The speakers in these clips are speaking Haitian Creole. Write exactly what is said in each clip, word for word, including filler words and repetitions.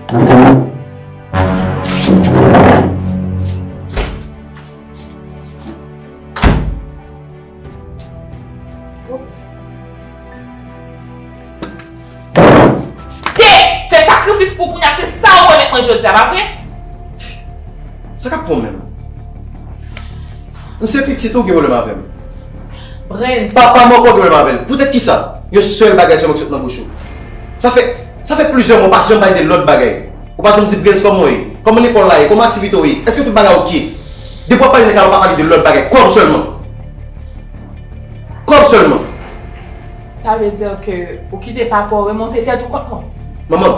Te fè sakrifis pou kounya, se sa ou remèt mwen jodi a, pa vre? Sa k ap pran w menm? M se pitit ou, gen pwoblèm avè m? Brens. Papa m ankò gen pwoblèm avè l. Poutèt kisa? Yon sèl bagay sèlman ki sot nan bouch ou. Sa fè, sa fè plizyè mwa ou pa janm pale de lòt bagay. Ou pa janm di Brens kòman w ye, kòman lekòl la ye, kòman aktivite w ye, èske tout bagay oke? Depi w ap pale nan kay la, ou pa pale de lòt bagay, kòb sèlman. Kòb sèlman. Sa vle di ke ou kite papa w remonte tèt ou kont mwen? Manman,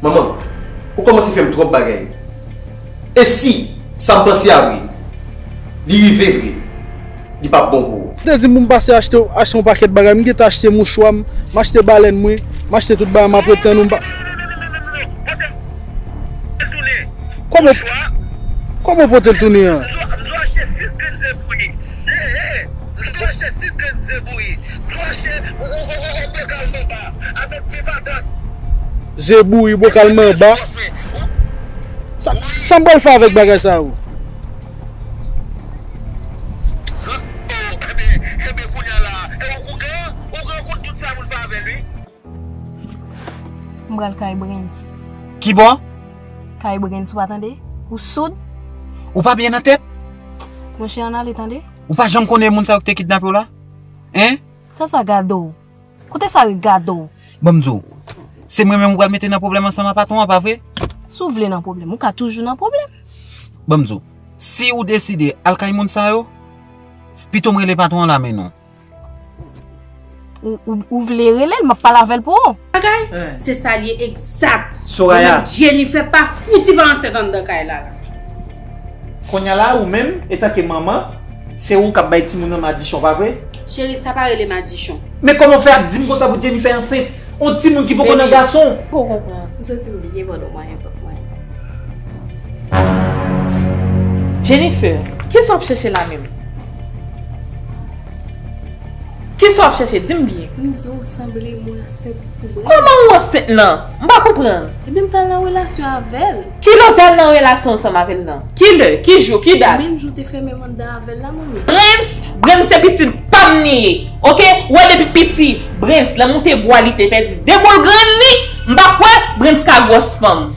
manman, ou kòmanse fè m twòp bagay. E si sa m panse a vre, li rive vre, li p ap bon pou ou. Ou te di m pou m pase achte, achte yon pakèt bagay, m gentan achte mouchwa, m, m achte balèn mwen, m achte tout bagay, m ap ret tann ou, m pa. Kòman, kòman w pote l tounen an? Ze bouyi, bokal manba. Sa, sa m pral fè avèk bagay sa yo? M pral kay Brens. Kibò? Kay Brens, ou pa tande? Ou soud? Ou pa byen nan tèt? Monchè, ann ale, tande? Ou pa janm konnen moun sa yo ki te kidnape w la? Hein? Sa sa gade w? Kote sa ret gade w? Ban m di w, se mwen menm ou pral mete nan pwoblèm ansanm a patwon an, pa vre? Si w vle nan pwoblèm, ou ka toujou nan pwoblèm. Ban m di w, si ou deside al kay moun sa yo, pito m rele patwon an la men non. Ou, ou, ou vle rele l, m ap pale avè l pou ou. Bagay, se sa l ye egzat. Soraya. Ou menm Jennifer pa fouti pa ansent anndan kay la la. Kounye a la, ou menm, etanke manman, se ou k ap bay timoun nan madichon, pa vre? Cheri, sa pa rele madichon. Men kòman w fè ap di m konsa pou Jennifer ansent? On timoun ki poko nan gason. Baby, ou konprann. M santi m byen pandan mwen envòk mwen. Jennifer, kisa w ap chèche la menm? Kisa w ap chèche? Di m byen. M di w sanble mwen ansent pou Brens. Kòman ou ansent lan? M pa konprann. Ebyen, m t al nan relasyon avè l. Kilè w t al nan relasyon ansanm avè l lan? Kilè? Ki jou? Ki dat? Menm jou te fèmen m anndan avè l la, manmi. Brens, Brens se pitit pa m li ye. Oke? Ou wè depi piti, Brens, lè moute bwa li te pèdi de boul grenn li, m pa kwè Brens ka gwòs fanm.